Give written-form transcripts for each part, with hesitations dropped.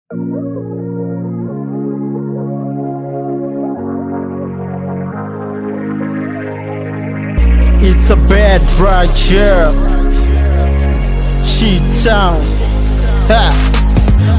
It's a bad right here. Chi-Town. Ha.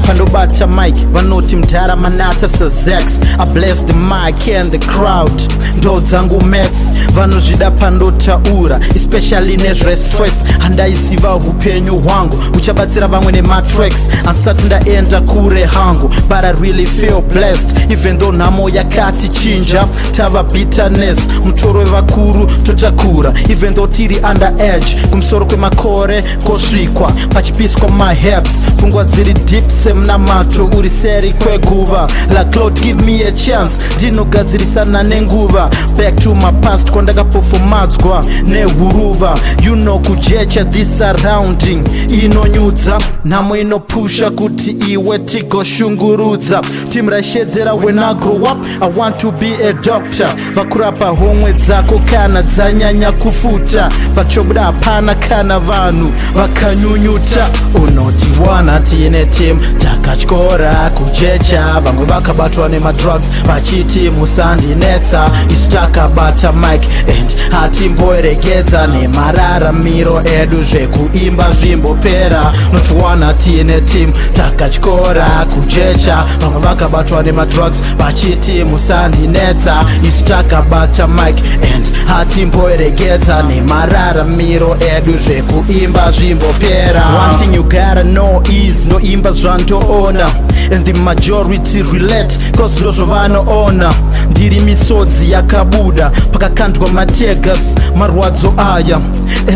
Pandobata mic vanoti mudhara manatsa sazex. I bless the mic and the crowd. Ndo dzangu maths vanozvida pandotaura, especially nezvestress. Handaiziva upenyu hwangu huchabatsira vamwe nematracks. Handisati ndaenda kure hangu, but I really feel blessed, even though nhamo yakatichinja tava bitterness. Mutoro wevakuru totakura, even though tiri under edge. Kumusoro kwemakore kosvikwa pachipiswa maherbs. Pfungwa dziri deep semunamato uri seri kweguva. Like, "Lord, give me a chance," ndinogadzirisana nenguva. Back to my past kwandakapofomadzwa nehuruva. You know kujecha, this surrounding inonyudza. Nhamo inopusha kuti iwe tigoshungurudza. Timu raishedzera, "When I grow up, I want to be a doctor." Vakurapa homwe dzako kana dzanyanya kufuta, pachobuda hapana kana vanhu vakanyunyuta. Unotiwana tiine team, takatyora kujecha. Vamwe vakabatwa nemadrugs vachiti musandinetsa. Isu takabata mic and hatimboregedza nemararamiro edu zvekuimba zvimbopera. Unotiwana tiine team, takatyora kujecha. Vamwe vakabatwa nemadrugs vachiti musandinetsa. Isu takabata mic and hatimboregedza nemararamiro edu zvekuimba zvimbopera. One thing you gotta know is ndoimba zvandoona, and the majority relate, 'cause ndozvavanoona. Ndiri misodzi yakabuda pakakandwa mateargas. Marwadzo aya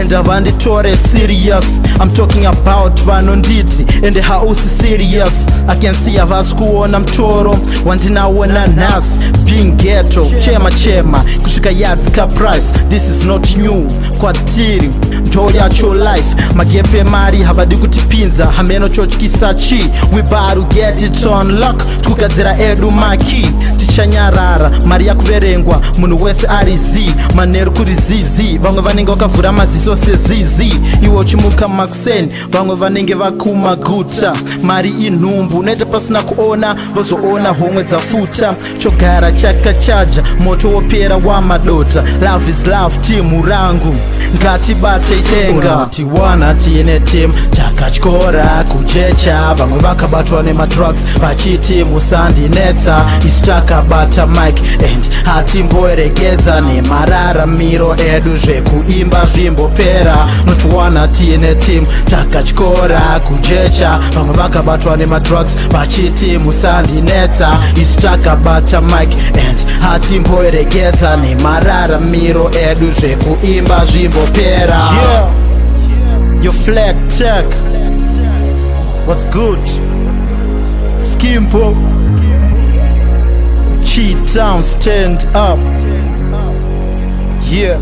and havanditore serious. I'm talking about vanonditi ende hausi serious. I can see havasi kuona mutoro wandinaona nhasi. Being ghetto, chema chema kusvika yadzika price. This is not new kwatiri, ndo yacho life. Magepe emari havadi kutipinza, hameno chotyisa chi. We better get it on lock, tikugadzira edu maki. Tichanyarara mari yakuverengwa, munhu wese ari z manheru kuri zizi. Vamwe vanenge vakavhura maziso sezizi, iwe uchimuka makuseni, vamwe vanenge vakumaguta. Mari inhumbu, unoita pasina kuona, vozoona homwe dzafuta. Chogara chakachaja, moto wopera wamadota. Love is love, timu rangu ngatibate denga. Tiwana tiine team, takatyora kujecha. Vamwe vakabatwa nemadrugs vachiti musandinetsa. Isu takabata mic and hatimboregedza nemararamiro edu zvekuimba zvimbopera. Notiwana tiine team, takatyora kujecha. Vamwe vakabatwa nemadrugs vachiti musandinetsa. Isu takabata mic and hatimboregedza nemararamiro edu zvekuimba zvimbopera. Yeah. Your flag tech. What's good? Skimpo. Chi-Town, stand up. Yeah.